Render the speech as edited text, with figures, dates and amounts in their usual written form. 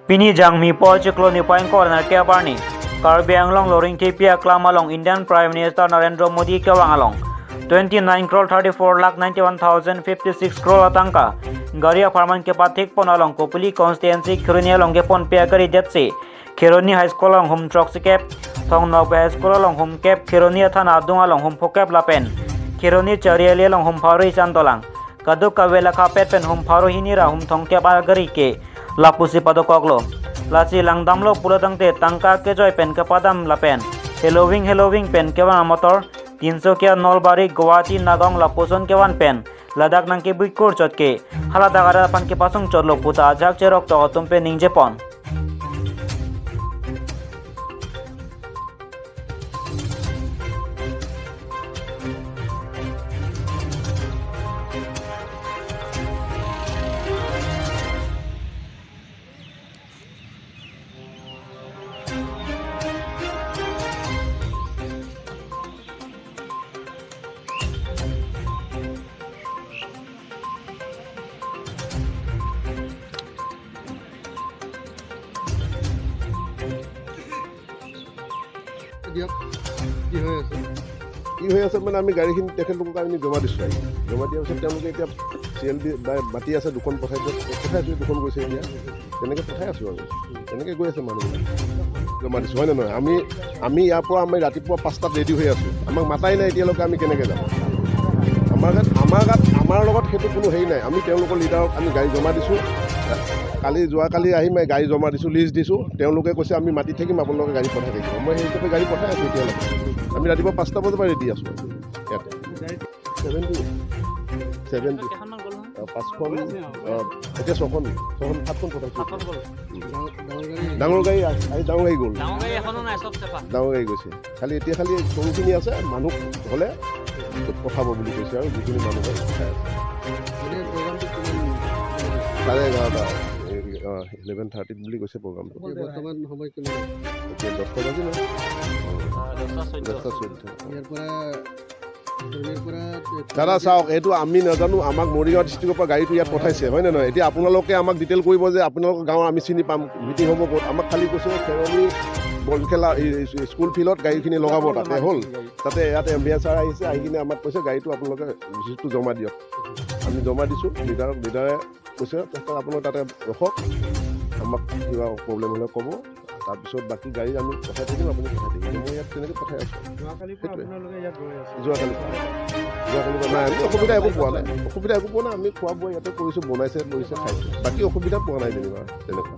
Pini jang mi po chiklo ni point corner ke parni Karbi Anglong Loring Thipia Klam along Indian Prime Minister Narendra Modi ke wang along 29 crore 34 lakh 91,056 crore atangka Garia Farman ke pathik pon along Kopuli constituency Khironi along ke pon pia kari det se Khironi High School along hum truck sikep Thong Nok High School along hum kep Khironi Thana Adung along hum phokep lapen Khironi Chariali along hum pharui chantolang Kadu kawela khapet pen hum pharu hinira hum thong kep agari ke lapusi padokoglo lachi langdamlo pulatangte tangka ke joy pen ke padam lapen helloving helloving pen kewan motor Tinsukia Nalbari Guwahati Nagaon lapuson kewan pen Ladakh nangke buikur chotke halada gara pan ke pasung chotlo puta ajak cherok to tumpe ningje pon. কি হৈ আছে কি হৈ আছে মানে আমি গাড়ীখিনি তেখেতলোকক আমি জমা দিছোঁ। আহি জমা দিয়াৰ পিছত তেওঁলোকে এতিয়া চি এল বি মাতি আছে, দুখন পঠাই পঠাইছোঁ, দুখন গৈছে এতিয়া, তেনেকৈ পঠাই আছোঁ আৰু তেনেকৈ গৈ আছে মানুহবিলাক। জমা দিছোঁ হয় নে নহয়? আমি আমি ইয়াৰ পৰা আমি ৰাতিপুৱা 5টাত ৰেডি হৈ আছোঁ, আমাক মাতাই নাই এতিয়ালৈকে, আমি কেনেকৈ যাম? আমাৰ গাত আমাৰ গাত আমাৰ লগত সেইটো কোনো হেৰি নাই। আমি তেওঁলোকৰ লিডাৰক আমি গাড়ী জমা দিছোঁ, কালি যোৱাকালি আহি মই গাড়ী জমা দিছোঁ, লিষ্ট দিছোঁ। তেওঁলোকে কৈছে আমি মাতি থাকিম, আপোনালোকে গাড়ী পঠাই থাকিব। মই সেই হিচাপে গাড়ী পঠাই আছোঁ এতিয়ালৈকে। আমি ৰাতিপুৱা 5টা বজাৰ পৰা ৰেডি আছোঁ ইয়াতে। 70 5খন, এতিয়া 6খন 7খন পঠাইছোঁ। ডাঙৰ গাড়ী আহি ডাঙৰ গাড়ী গ'ল, ডাঙৰ গাড়ী গৈছে। খালি এতিয়া খালি সৰুখিনি আছে, মানুহ হ'লে পঠাব বুলি কৈছে আৰু যিখিনি মানুহ হয় পঠাই আছে। 11:30 11:30 বুলি কৈছে প্ৰগ্ৰামটো। বৰ্তমান সময় কিমান? এতিয়া 10টা বাজিলে, 10টা 14। দাদা চাওক, এইটো আমি নাজানো, আমাক মৰিগাঁও ডিষ্ট্ৰিক্টৰ পৰা গাড়ীটো ইয়াত পঠাইছে হয় নে নহয়? এতিয়া আপোনালোকে আমাক ডিটেইল কৰিব যে আপোনালোকৰ গাঁৱৰ আমি চিনি পাম, মিটিং হ'ব ক'ত? আমাক খালি কৈছে খেৰণি বল খেলা স্কুল ফিল্ডত গাড়ীখিনি লগাব, তাতে হ'ল। তাতে ইয়াত এম বি এ ছাৰ আহিছে, আহি কিনে আমাক কৈছে গাড়ীটো আপোনালোকে ৰিচিপ্টটো জমা দিয়ক। আমি জমা দিছোঁ লিডাৰক, লিডাৰে কৈছে আপোনালোক তাতে ৰখক, আমাক কিবা প্ৰব্লেম হ'লে ক'ব, তাৰপিছত বাকী গাড়ী আমি পঠাই থাকিম, আপুনি পঠাই থাকিব। মই ইয়াত তেনেকৈ পঠাই আছোঁ। যোৱাকালি নাই, আমি অসুবিধা একো পোৱা নাই, অসুবিধা একো পোৱা নাই। আমি খোৱা বোৱা ইয়াতে কৰিছোঁ, বনাইছে কৰিছে, খাইছোঁ, বাকী অসুবিধা পোৱা নাই যেনিবা তেনেকুৱা।